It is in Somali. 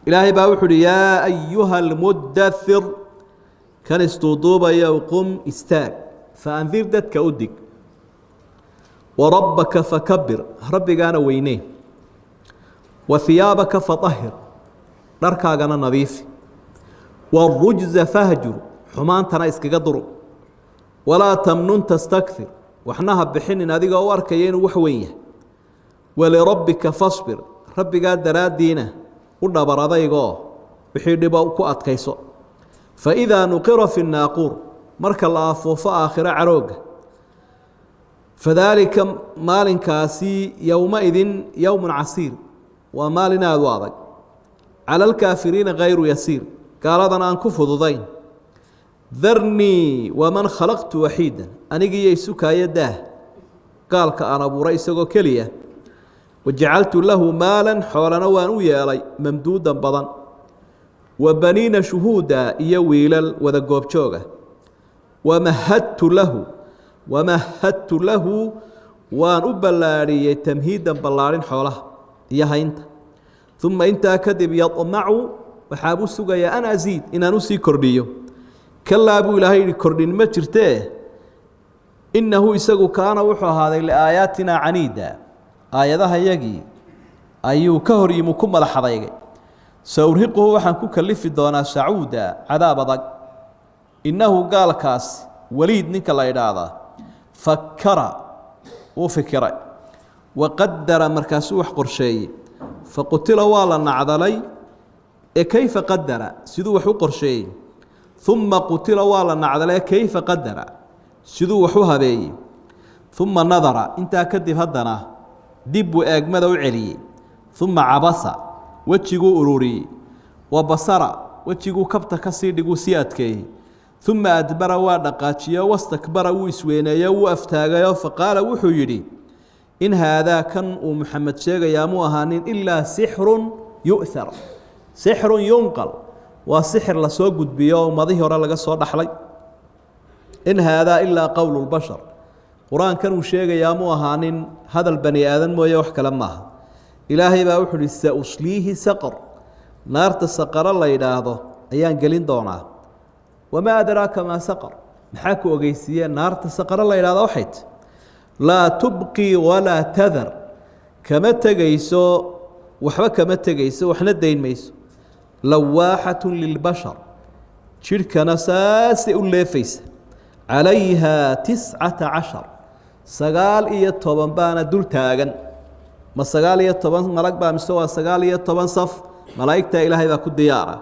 Ilaahay baa wuxu uhi: yaa ayuha almudathir, kan isduuduubaya, qum, istaag, faandir, dadka u dig, warabbaka fakabir, rabbigaana weynee, wa hiyaabaka faطahir, dharkaagana nadiifi, wاrujza fahjur, xumaantana iskaga duru, walaa tamnun tastakir, waxna ha bixinin adigoo u arkaya inuu wax weyn yahay, walirabbika fasbir, rabbigaa daraaddiina u dhabar adaygoo wixii dhibo ku adkayso. Faidaa nuqira fi الnaaquur, marka la afuufo aakhiro carooga, fadaalika maalinkaasi yowmaidin yowmu casiir, waa maalin aada u adag, cala alkaafiriina hayru yasiir, gaaladan aan ku fududayn. Darnii waman khalaqtu waxiida, anigiiyo isukaayo daah gaalka aan abuuray isagoo keliya. Wajacaltu lahu maalan, xoolana waan u yeelay, mamduudan, badan, wa baniina shuhuuda, iyo wiilal wada goobjooga. Wamahadtu lahu, waan u ballaadhiyey, tamhiidan, ballaadhin xoolaha iyo haynta. Uma, intaa kadib, yaطmacu, waxaabuu sugayaa, an asiid, inaan usii kordhiyo. Kalaa, buu Ilaahay yihi, kordhin ma jirtee. Innahu, isagu, kaana, wuxuu ahaaday, liaayaatina caniida, aayadaha yagii ayuu ka hor yimu, ku madax adaygay. Saurhiquhu, waxaan ku kalifi doonaa, sacuuda, cadaab adag. Innahu, gaalkaas Waliid ninka la idhaahdaa, fakara, wuu fikiray, waqadara, markaasuu wax qorsheeyey. Faqutila, waa la nacdalay ee, kayfa qadara, siduu wax u qorsheeyey. Uma qutila, waa la nacdalay, kayfa qadara, siduu wax u habeeyey. Uma nadara, intaa kadib haddana dib buu eegmada u celiyey. Uma cabasa, wejiguu ururiyey, wa basara, wejiguu kabta ka sii dhiguu sii adkeeyey. Uma adbara, waa dhaqaajiyo, wastakbara, wuu isweyneeyo, wuu aftaagayo. Faqaala, wuxuu yidhi: in haadaa, kan uu Maxamed sheegayaa muu ahaanin, ilaa sixrun yu'thar, sixrun yunqal, waa sixir lasoo gudbiyo oo ummadihii hore laga soo dhaxlay. In haadaa ilaa qowlu lbashar, qur-aankan uu sheegayaa muu ahaanin hadal bani aadan mooye, wax kale maaha. Ilaahay baa wuxuu uhi: sausliihi saqar, naarta saqaro la yidhaahdo ayaan gelin doonaa. Wamaa adraaka maa saqar, maxaa ku ogeysiiye naarta saqaro la yidhahdo? Waxay ti laa tubqi walaa tadar, kama tegayso waxba, kama tegayso waxna, dayn mayso. Lawaaxatu lilbashar, jidhkana saasay u leefaysa. Calayha 19, 19 baana dul taagan. Ma 19 malag baa mise waa 19 saf? Malaa'igta Ilaahay baa ku diyaara.